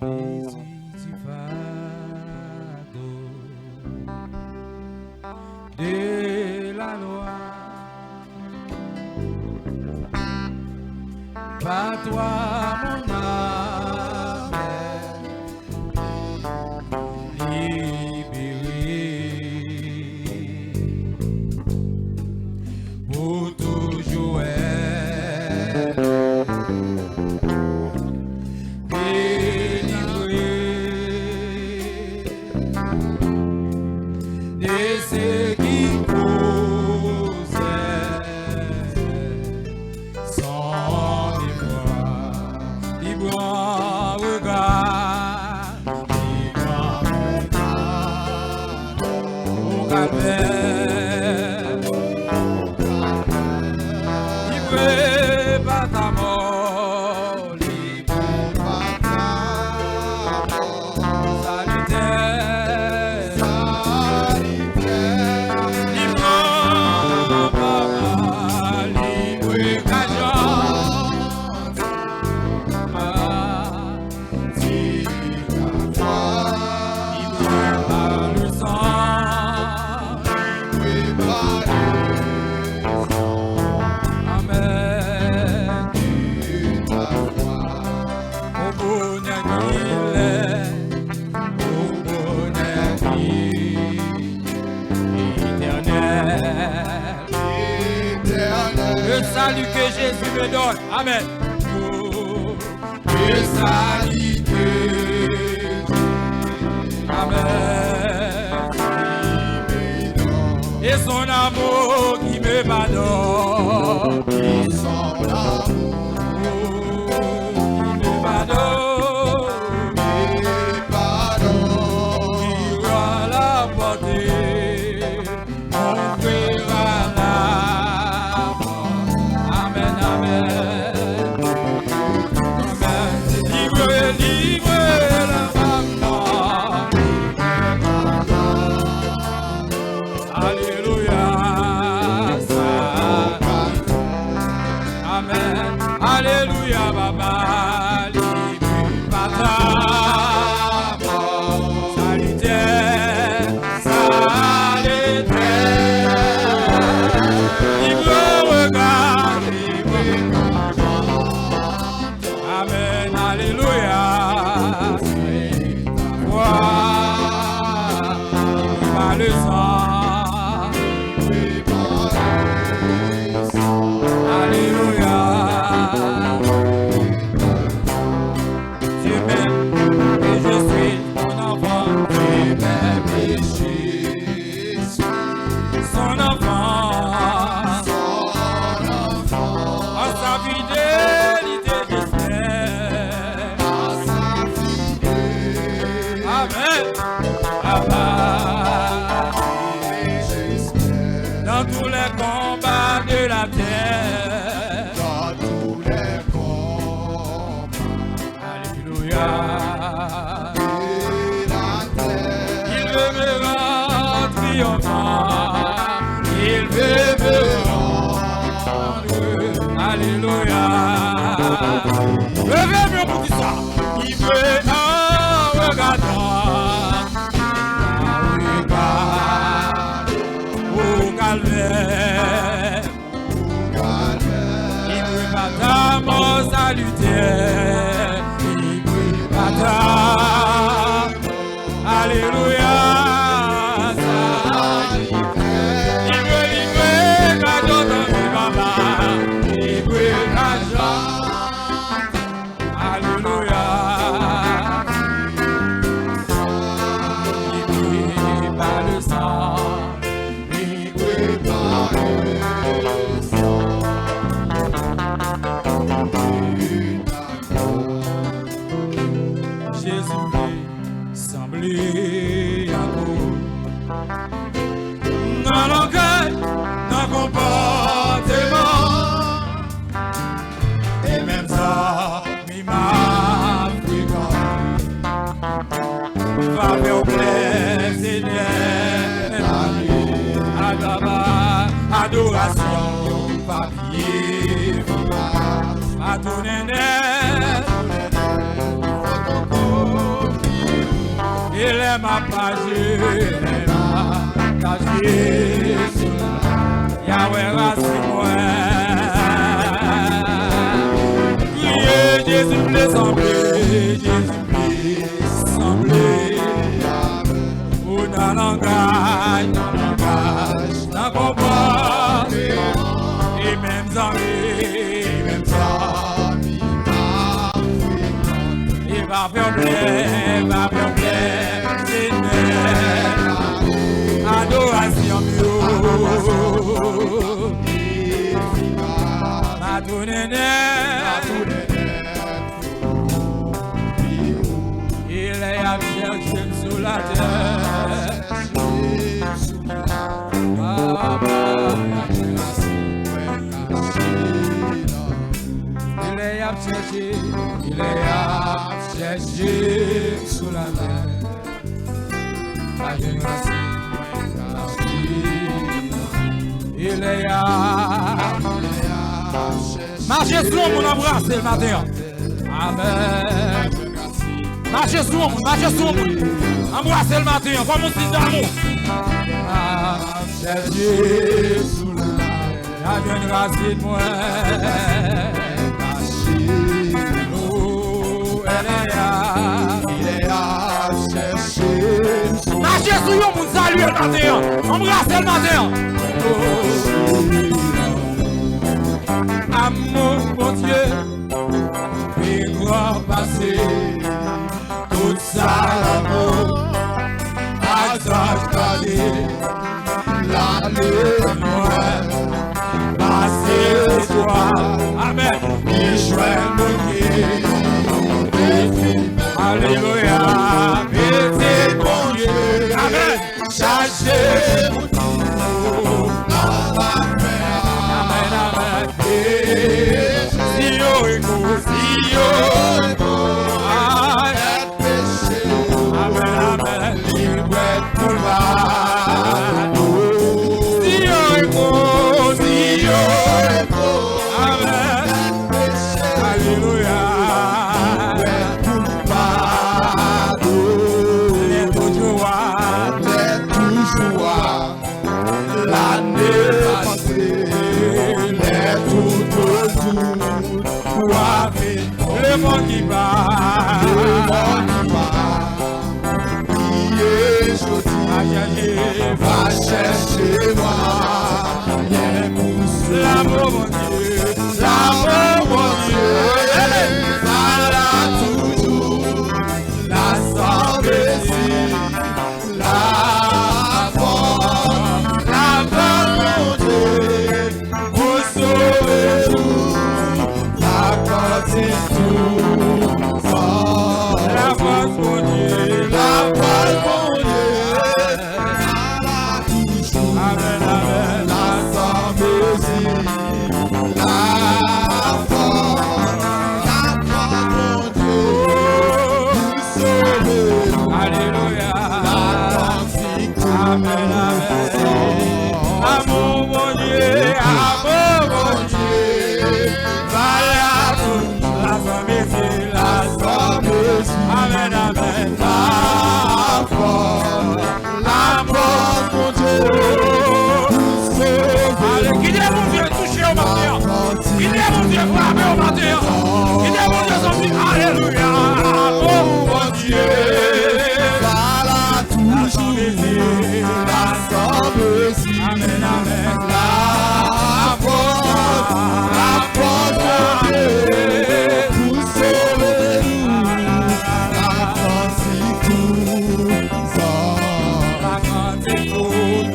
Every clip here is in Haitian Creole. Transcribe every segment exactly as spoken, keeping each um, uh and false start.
Jésus du fardeau de la loi. Par toi, mon âme est libérée. Pour toujours être délivré de ce qui causait son effroi. Li pran rega, li pran rega o kalvè. Li prepare ta mò, li prepare ta mò salitè. Li pran, li prepare ta mò. Li prepare le sang. Amèn. O bonè ki lè, o bonè ki etènèl. Le salut que Jésus me donne. Amèn. Le salut que Jésus me donne. Et son amour qui me pardonne. Et son amour qui me pardonne. Me pardonne. Qui va la porter. Mon frère à la mort. Amèn, amèn. Amèn. Libre, libre la mort. Alelouya. Sa. Amèn. Alelouya, papa. Libre, papa. Salitè, salitè. Libre rega, libre rega. Amèn, alelouya. Wa, pa le sang. Alelouya. Dieu m'aime et je suis son enfant. Dieu m'aime et je suis son enfant. Son enfant. À sa fidélité j'espère. À sa fidélité. Amen. Papa, j'espère. Dans tous les combats de la terre. Dans tous les combats. Alléluia. Il veut me rendre triomphant. Il veut me rendre. Alléluia. Leve men pou di sa. Il veut en regardant. Au calvaire. Li prepare ta mò salitè. Li prepare ta. Alelouya. Li prepare ta mò salitè. Li prepare ta mò salitè. Alelouya. Li prepare ta mò salitè. Jezi vle sanble ak ou. Nan langay, nan konpòteman, e menm sa. Li m ap frekante. Favè w plè, Senyè. Adaba, adorasyon, pa bliye. Pa tounen nèf. M ap mache, m ap mache sou la. Yahweh rasin mwen. Kriye Jezi vle sanble, Jezi vle sanble. Ou nan langaj, nan langaj, nan konpòteman. E menm zanmi, e menm zanmi. E pa pwoblèm, pa pwoblèm, Senyè. Adorasyon m yo. Pa tounen nèt. E lè y ap chèche m sou latè. Ilè y ap chèche, ilè y ap chèche m sou latè. Pa jwenn rasin mwen kache. Ilè y ap mache sou yon moun, anbrase l maten an. Amèn. Mache sou yon moun, mache sou yon moun. Anbrase l maten an, kòm yon siy damou. Chèche sou la. Y a jwenn rasin mwen. Kache. Oh, elè y a. Ilè y a chèche sou. Mache sou yon moun, salye l maten an. Anbrase l maten an. Oh, amou Bondye pi gran pase tout sa lanmò ak zanj gade. Lale lwen pase lespwa. Amèn. Ki jwenn moun ki te fin. Alelouya. Pitit Bondye. Amèn. Chache moun ki nan lapenn. Amèn, amèn. Si yo rekonèt, si yo rekonèt peche yo. Amèn, amèn. Li prèt pou l padone. Si yo rekonèt, si yo rekonèt peche yo. Alelouya. Li prèt pou l padone. Lè toujou a. Lè toujou a. Lane pase, lè toutotou wa vin. Lemò ki pa, lemò ki pa bliye jodi a, va chèche mwayen pou sove. Lanmou Bondye, lanmou Bondye, la toujou, la san mezi. Lafòs, lafòs Bondye pou sove nou. Lakantik touzan. Lafòs Bondye, lafòs Bondye. Amèn, amèn. La san mezi. Lafòs, lafòs Bondye. Alelouya. Amèn, amèn. Amou Bondye, amou Bondye. Ba la tou, la san mezi, la san mezi. Amèn, amèn. Lafòs, lafòs Bondye. Ale, kite Bondye touche w maten an. Kite Bondye frape w maten an. Kite Bondye sòti. Alelouya. Oh, Bondye. Ba la toujou. La san mezi. Amèn, amèn. Lafòs, lafòs Bondye. Pou sove nou. Lakantik touzan. Lakantik touzan.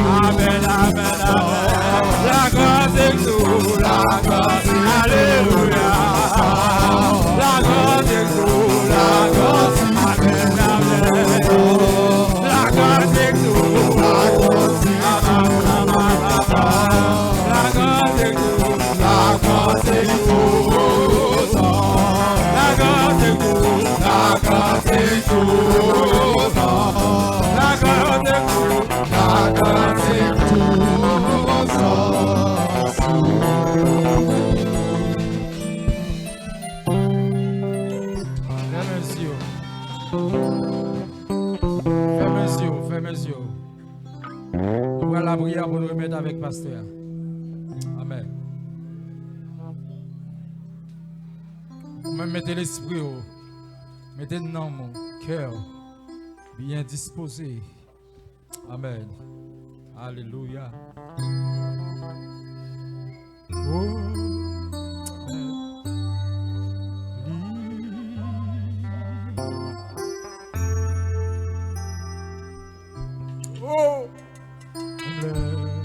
Amèn, amèn, amèn. Lakantik touzan, lakantik, alelouya. Lakantik touzan, lakantik, amèn, amèn. Lakantik touzan, lakantik touzan, lakantik touzan, lakantik touzan. Pastè a. Amèn. Ou menm mete lespri w, mete nanm ou, kè w byen dispoze. Amèn. Alelouya. Oh, amèn. Oh, amèn.